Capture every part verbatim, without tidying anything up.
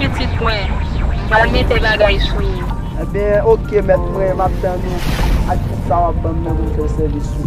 pitit mwen, m pral mete bagay sou ou. Ebyen, oke, mèt mwen, m ap tann ou ak tout sa w ap ban m nan pou m fè sèvis ou.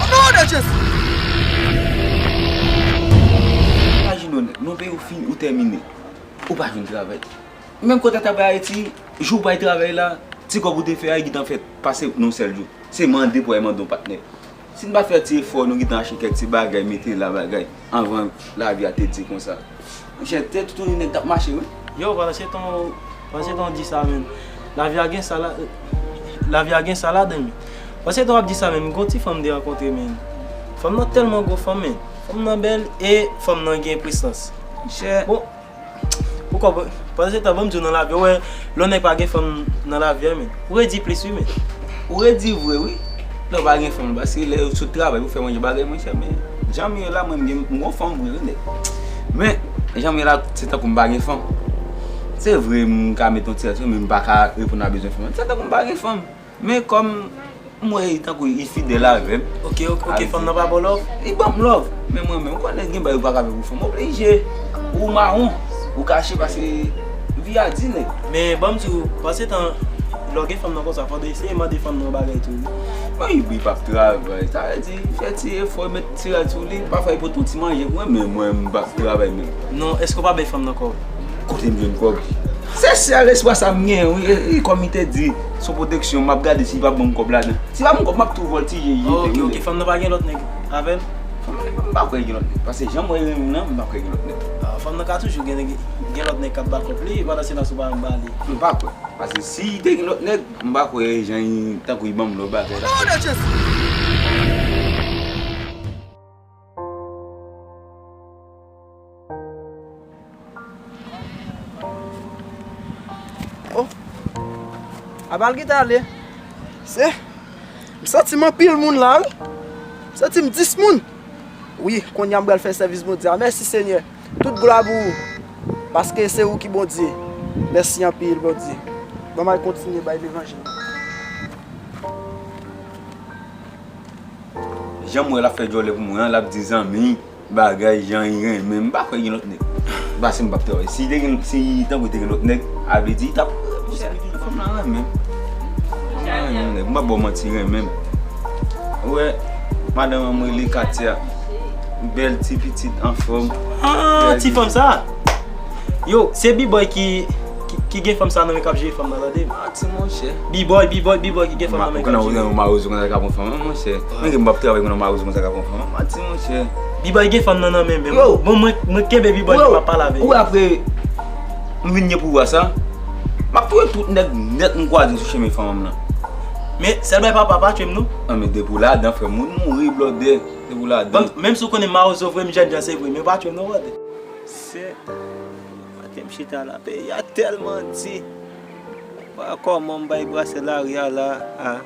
O non de Jezi! Imajine w nèg, nan peyi w fini, ou tèmine. Ou pa jwenn travay. Menm kote w t ap bay Ayiti, jou w bay travay la, ti kòb ou te fè a, li gentan fèt pase nan yon sèl jou. Se mande pou al mande yon patnè. Si n pa fè ti efò, nou gentan achte kèk ti bagay, mete la bagay, anvan lavi a te di konsa. Monchè, te toutouni nèg t ap mache, wi. Yo, pandan se tan, pandan se tan w di sa, menm. Lavi a gen sa la, lavi a gen sa ladan, men. Pandan se tan w ap di sa, menm, gon ti fanm m te rankontre, menm. Fanm nan tèlman gwo fanm, menm. Fanm nan bèl e fanm nan gen presans. Monchè. Bon, Poukò, pandan se tan, ban m di w nan lavi, ou wè, lè w nèg pa gen fanm nan lavi a, men. Ou redi plis, wi, men. Ou redi vre, wi. Lè w pa gen fanm, paske lè w sot travay pou fè manje bagay, monchè, men. Jan m ye la, mwen, m gen, m gon fanm vre, wi, nèg. Men, jan m ye la, se tankou m pa gen fanm. Se vre, m ka met yon ti rès, men m pa ka reponn a bezwen fanm. Se tankou m pa gen fanm. Men kòm m wè li tankou li fidèl avè m. Oke, oke, oke, fanm nan pa ba w love? Li ban m love. Men mwen menm, ou konnen gen bagay ou pa ka fè pou fanm, oblije. Ou mawon, ou kache paske vi a di nèg. Men ban m di w, pandan se tan, lè w gen fanm nan konsa, fò w eseye mande fanm nan yon bagay tou, wi. Mwen, li p ap travay. Sa vle di, fè ti efò, met ti rad sou li, pafwa li pote yon ti manje pou mwen, men mwen, m p ap travay menm. Non, èske w pa bay fanm nan kòb? Kote m jwenn kòb? Se sèl espwa sa m gen, wi. E, e, kòm li te di, sou pwoteksyon, m ap gade si li pa ban m kòb ladan. Si li pa ban m kòb, m ap tou vòltije, jete, wi. Oke, oke, fanm nan pa gen lòt nèg avè l? Fanm nan, m pa kwè gen lòt nèg. Paske jan m wè li renmen m nan, m pa kwè gen lòt nèg. Ah, fanm nan ka toujou gen, gen lòt nèg k ap ba kòb li, pandan se tan si w pa janm ba li. M pa kwè. Paske si te gen lòt nèg, m pa kwè jan li, tankou li ban m lòt bagay la. Non, de Jezi! Oh. Apa l gentan ale? Se, m santi m anpil moun la, wi. M santi m dis moun. Wi, kounye a m pral fè sèvis Bondye a. Mèsi, Senyè. Tout glwa pou ou. Paske se ou ki Bondye. Mèsi anpil, Bondye. Ban m al kontinye bay levanjil. Jan m wè l ap fè djòlè pou mwen an, l ap di zanmi, bagay, jan li renmen m, m pa kwè gen lòt nèg. Paske m p ap travay. Si te gen, si tankou te gen lòt nèg, a vle di, li t ap, fanm nan renmen m. Fanm nan renmen m, nèg. M p ap ba w manti, renmen m. Ou wè, madanm an m rele Katia. Bèl ti pitit, anfòm. Ah, ti fanm sa? Yo, se B-Boy ki, ki, ki gen fanm sa nan men k ap jere fanm nan, tande? Manti, monchè. B-Boy, B-Boy, B-Boy ki gen fanm nan men k ap jere. Ou konnen mawozo konsa ka pran fanm, monchè. Mwen gen m p ap travay konnen mawozo konsa ka pran fanm. Manti, monchè. B-Boy gen fanm nan nan men, men. Yo. Bon, mwen, mwen kenbe B-Boy pou m ap pale avè l. Ou apre, m vin gen pouvwa sa. M ap touye tout nèg nèt m kwaze sou chemen fanm nan. Men, sèl bay papa pa tchwe m, non. An, men depi w ladan, frè m, moun mouri, blòdè. Depi w ladan. Bon, menm si w konnen mawozo vre, m jènjan, se vre, men pa tchwe m, non, brother. Se, maten m chita la, peyi a tèlman di. Pa kòman m bay brase lari a la, a.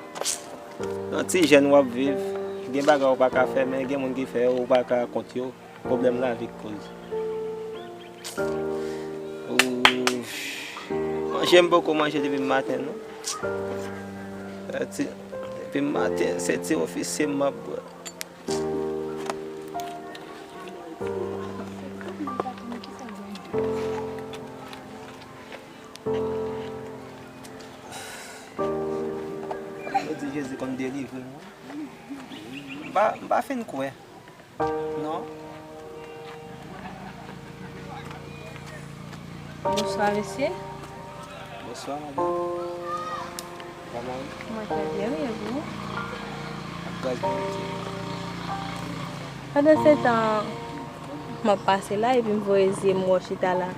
Nan ti jèn w ap viv, gen bagay ou pa ka fè, men gen moun ki fè yo, ou pa ka kont yo. Pwoblèm lavi k koz. Ouf. Manje m poko manje depi maten, non. Depi maten, se ti ofisye m ap bwè. Yo di Jezi konn delivre m, wi. M pa, m pa fin kwè. Non. Bonswa, mesye. Bonswa, madanm. Kòman w ye? Mwen trè byen, wi, e vou? Ak gras Bondye. Pandan se tan, m ap pase la, epi m voye zye m wè w chita la.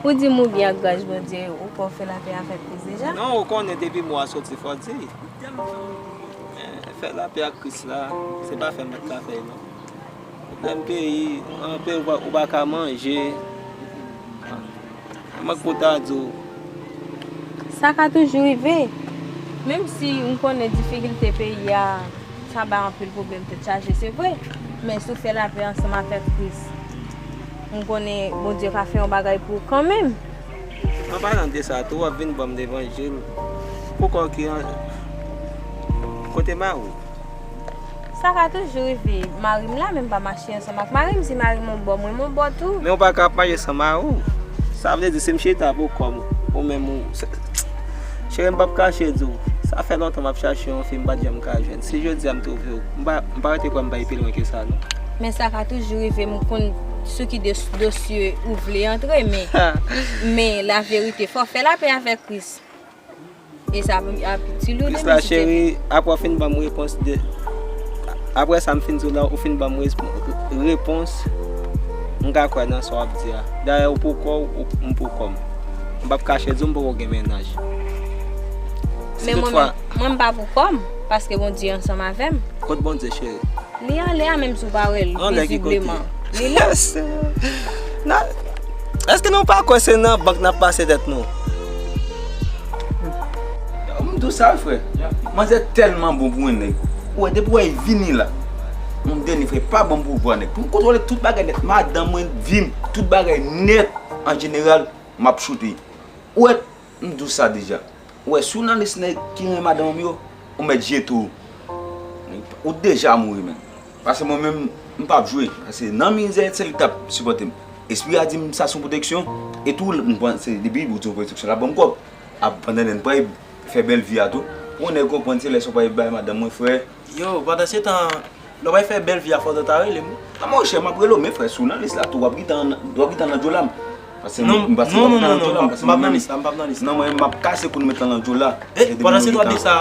Ou di m ou byen ak gras Bondye, ou kwè w fè lapè avèk Kris deja? Non, ou konnen depi mwa soti, fò w di. Men, fè lapè ak Kris la, se pa fè m pa t ka fè l, non. Pwoblèm peyi, anpil ou pa, ou pa ka manje. Kòman pou ta di w? Sa ka toujou rive. Menm si m konnen difikilte peyi a, sa bay anpil pwoblèm tèt chaje, se vre. Men si w fè lapè ansanm avèk Kris, m konnen Bondye ka fè yon bagay pou ou kanmenm. An palan de sa tou, w ap vin ban m levanjil. Poukò ki an. Kote mari w? Sa ka toujou rive. Mari m la, men m pa mache ansanm ak mari m. Si mari m yon bò, mwen m yon bò tou. Men w pa ka ap mache san mari w. Sa vle di, si m chita pou kò m, ou menm ou. Cheri, m p ap kache di w. Sa fè lontan m ap chache yon fi, m pa t janm ka jwenn. Si jodi a m twouve w, m pa, m pa rete kwè m pa pi lwen ke sa, non. Men sa ka toujou rive, m konn sou ki dosye ou vle antre, men, men laverite, fò w fè lapè avèk Kris. E sa ap itil ou. Kris la, cheri, apre w fin ban m repons de. Apre sa m fin di w la, ou fin ban m repons, m ka kwè nan sa w ap di a. Dayè, ou pou kò w, m pou kò m. M p ap kache di w m poko gen mennaj. Men mwen menm, mwen m pa pou kò m, paske Bondye ansanm avè m. Kot Bondye, cheri? Li anlè a, menm si w pa wè l vizibleman. Li la. Èske nou pa kwè se nan bank n ap pase tèt nou? M di w sa wi, frè. Manzè tèlman bon pou yon nèg. Ou wè, depi w wè l vini la, m dènye frè, pa ban m pouvwa nèg. Pou m kontwole tout bagay nèt, madanm mwen, vi m, tout bagay nèt, an jeneral, m ap choute. Ou wè, m di w sa deja. Ou wè, si w nan lis nèg ki renmen madanm yo, ou mèt jete w. Ou deja mouri menm. Paske mwen menm, m p ap jwe. Paske nan mizè, se li k t ap sipòte m. Espri a di m sa se yon pwoteksyon. E tou, m panse, depi Bondye yon pwoteksyon, l ap ban m kòb. Ap pandan lè n pral fè bèl vi a tou. Pou yon nèg konprann, se lè sa w pral bay madanm mwen, frè. Yo, pandansetan, lè w pral fè bèl vi a, fò w ta rele m wi. Non, monchè, m ap rele w, men frè, si w nan lis la tou, w ap gentan, w ap gentan nan djòl la. Paske m, m panse w ap nan djòl la, paske mwen menm, non, mwen, m ap kase kou nou met lan nan djòl la. E, pandansetan w ap di sa,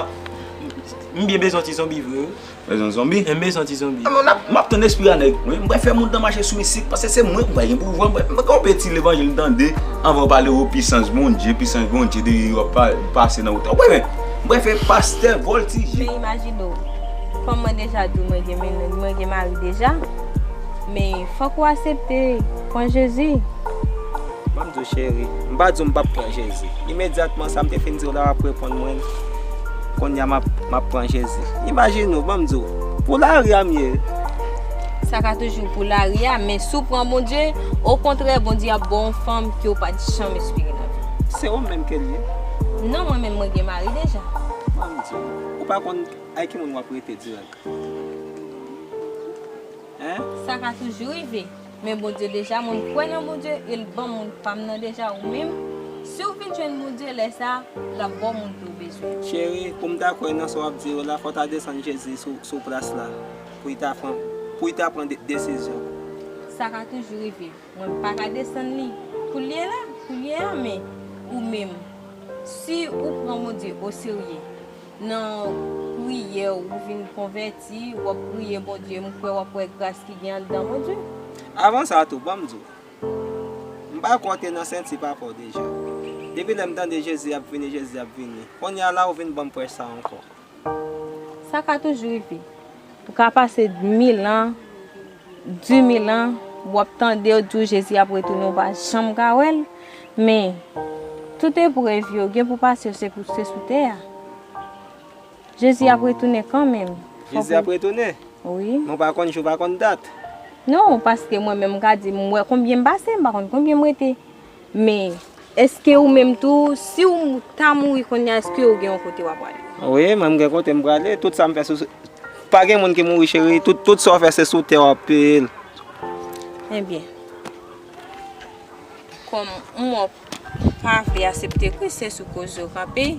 m byen bezwen yon ti zonbi vre wi. Bezwen zonbi? M bezwen ti zonbi. M ap, m ap tann espri a nèg. Mwen, m pral fè moun nan mache sou mistik, paske se mwen, m pa gen pouvwa, m pral, m pral gen yon peti levanjil m tande, anvan w pale, o pisans Bondye, pisans Bondye, de yo ap pa, pase nan wout la. Ou wè, men, m pral fè pastè vòltije. Men imajine w, kòm mwen deja di w, mwen gen men, mwen gen mari deja, men fòk ou aksepte pran Jezi. Ban m di w, cheri, m pa di w m p ap pran Jezi. Imedyatman sa m te fin di w la, w ap reponn mwen. Kounye a m ap, m ap pran Jezi. Imajine w, ban m di w, pou lari a m ye. Sa ka toujou pou lari a, men si w pran Bondye, okontrè, Bondye ap ba w yon fanm ke w pa t janm espere nan vi w. Se ou menm ke l ye? Non, mwen menm, mwen gen mari deja. Ban m di w, ou pa konn ak ki moun w ap rete dirèk. Hein? Sa ka toujou rive. Men Bondye deja, mwen kwè nan Bondye e l ban m moun pa m nan deja, ou menm, si w vin jwenn Bondye, lè sa a, l ap ba w moun ke w bezwen. Cheri, pou m ta kwè nan sa w ap di yo la, fò w ta desann Jezi sou, sou plas la, pou l ta pran, pou l ta pran de, desizyon. Sa ka toujou rive. Mwen pa ka desann li koulye la, koulye a, men ou menm, si ou pran Bondye oserye, nan priyè w, ou vin konvèti, w ap priye Bondye, m kwè w ap wè gras ki gen anndan Bondye. Avan sa tou, ban m di w, m pa kwè w te nan senti papa w deja. Depi lè m tande Jezi ap vini, Jezi ap vini. Kounye a la, ou vin ban m prèch sa ankò. Sa ka toujou rive. Ou ka pase mil an, di mil an, w ap tande yo di w Jezi ap retounen, ou pa janm ka wè l. Men, tout eprèv yo gen pou pase yo, se pou, se sou tè a. Jezi ap retounen kanmenm. Jezi ap retounen? Wi. Men w pa konn jou, w pa konn dat? Non, paske mwen menm m ka di, m wè konbyen m pase, m pa konn konbyen m rete. Men, èske ou menm tou, si w ta mouri kounye a, èske ou gen yon kote w ap prale? Wi, mwen m gen kote m prale. Tout sa m fè sou, pa gen moun ki mouri, cheri. Tout, tout sa w fè, se sou tè w ap peye l. Ebyen, kòm m wè w pa vle aksepte Kris, se sou koze w kanpe.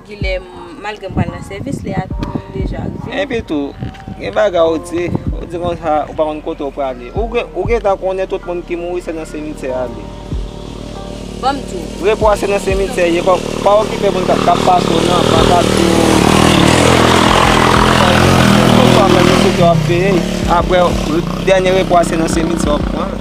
Gilè, malgre m pral nan sèvis, lè a deja rive. Epi tou, gen bagay ou di, ou di konsa, ou pa konn kote ou prale. Ou gen, ou gentan konnen tout moun ki mouri se nan simityè a li. Ban m di w. Repo a se nan simityè ye, pa, pa okipe moun k ap, k ap pase w nan, pa t ap di w. Tout sa w fè se sou tè w ap peye. Apre, dènye repo a se nan simityè w ap pran.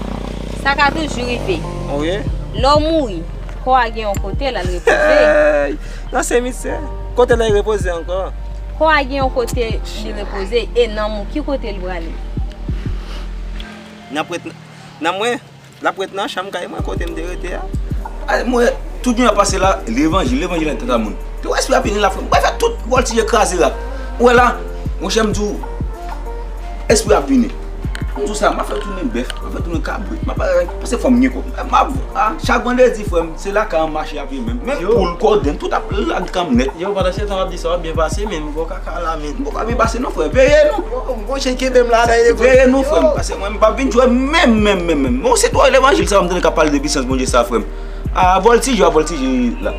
Sa ka toujou rive. Wi. Lè w mouri, kò a gen yon kote l al repoze. Hey! Nan simityè. Kote l al repoze ankò? Kò a gen yon kote li repoze, e nanm ou, ki kote l prale? N ap ret, nanm mwen, l ap ret nan chanm kay mwen kote m te rete a. Ay, mwen, tout jounen ap pase la, levanjil, levanjil nan tèt a moun. Te wè espri a vini la, frè m. Mwen fè tout vòltije kraze rak. Ou wè la, monchè, m di w, espri a vini. M di w sa, m ap fè tounen bèf, m ap fè tounen kabrit, m ap pase fò m gen kòb. M ap, a, chak vandredi, frè m, se lakay an mache ap ye menm. Men poul, kodenn, tout ap lage kanm nèt. Yo, pandan se tan w ap di sa, w ap byen pase, men m gwo kaka la, men. M poko byen pase non, frè. Veye nou. Yo, m gon chen kenbe m la, la, e veye nou, frè m. Paske mwen, m p ap vin jwe menm, menm, menm, menm. Bon, se twa levanjil sa, m tande k ap pale de pisans Bondye sa, frè m. A, vòltije, a vòltije la.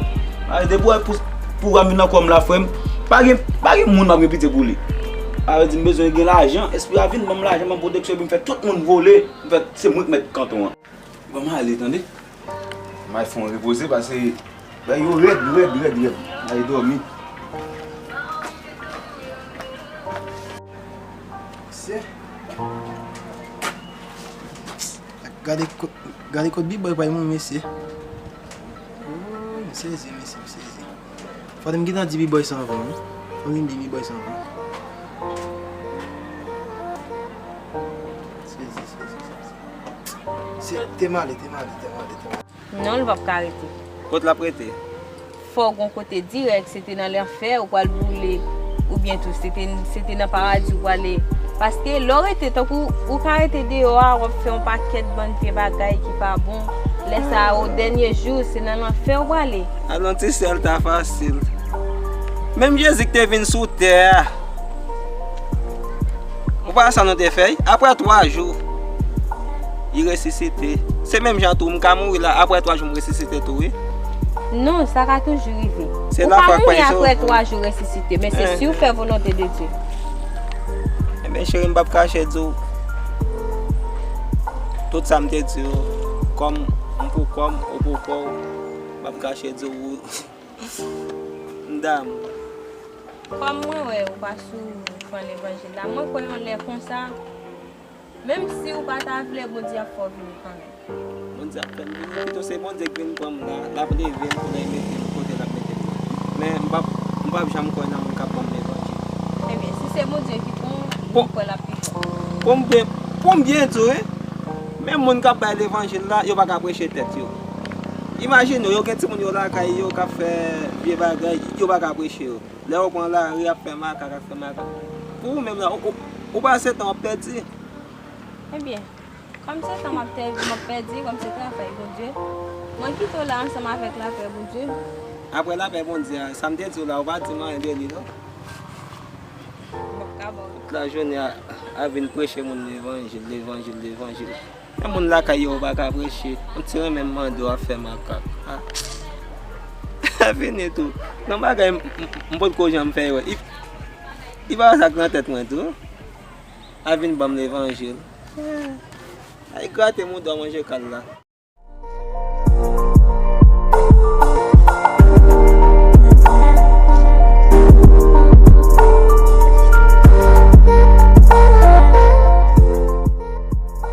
A, depi w wè pou, pou w ap vin nan kò m la, frè m, pa gen, pa gen moun m ap gen pitye pou li. A, di m bezwen gen lajan, espri a vin ban m lajan, ban m pwoteksyon, epi m fè tout moun vole, m fè, se mwen k mèt kanton an. Ban m ale, tande? M al fè yon repoze, paske bagay yo rèd, rèd, rèd, rèd. M ale dòmi. Se. Gade kot, gade kot B-boy pral mouri, mesye. Oh, m sezi, mesye, m sezi. Fòk m gentan di B-boy sa anvan, wi. Fòk m di B-boy sa anvan. Sezi, sezi, sezi. Se, te m ale, te m ale, te m ale, te m ale. Non, l p ap ka rete. Kot l ap rete? Fò w gon kote dirèk, se te nan lanfè ou pral boule, oubyen tou se te, se te nan paradi ou prale. Paske lè w rete, tankou ou ka rete deyò a, w ap fè yon pakèt bann vye bagay ki pa bon. Lè sa a, o dènye jou, se nan lanfè ou prale. Alon ti sèl ta fasil. Menm Jezi ki te vin sou tè a, ou pa wè sa nou te fè? Apre twa jou, li resisite. Se menm jan tou, m ka mouri la, apre twa jou, m resisite tou, wi. Non, sa ka toujou rive. Ou ka mouri apre twa jou resisite, men se si w fè volonte de Dye. Enben, cheri, m p ap kache di w tout sa m te di w, kòm m pou kòm, ou pou kò w, m p ap kache di w, m damou. Kòm mwen wè ou pa sou fran levanjil la, mwen kwè yon lè konsa, menm si ou pa ta vle, Bondye ap fè w vini kanmenm. Bondye ap fè m vini, pito se Bondye k vin pran m la, l ap leve m pou l al mete m kote l ap mete m nan. Men m p ap, m p ap janm kwè nan moun k ap ban m levanjil. Ebyen, si se Bondye ki pran w, m kwè l ap pi fò. Pou m byen, pou m byen di w, wi, menm moun k ap bay levanjil la, yo pa ka preche tèt yo. Imajine w, yo gen timoun yo lakay yo k ap fè vye bagay, yo pa ka preche yo. Lè yo pran lari, ap fè makak, ap fè makak. Pou ou menm la, ou, ou, ou pase tan w ap pèdi. Ebyen, kòm se tan m ap tè-, m ap pèdi, kòm se travay Bondye, mwen kite w la ansanm avèk lapè Bondye. Apre lapè Bondye a, sa m te di w la, ou pa di m anyen de li, non. M p ap ka ba w. Tout lajounen a, a vin preche moun levanjil, levanjil, levanjil. Yon moun lakay yo ou pa ka preche, ou ti renmen mande w ap fè makak. A. Fini tou. Nan bagay m, m, m potko janm fè wè. Li, li pa sa k nan tèt mwen tou. A vin ban m levanjil. Ay grate mouda w manje kal la.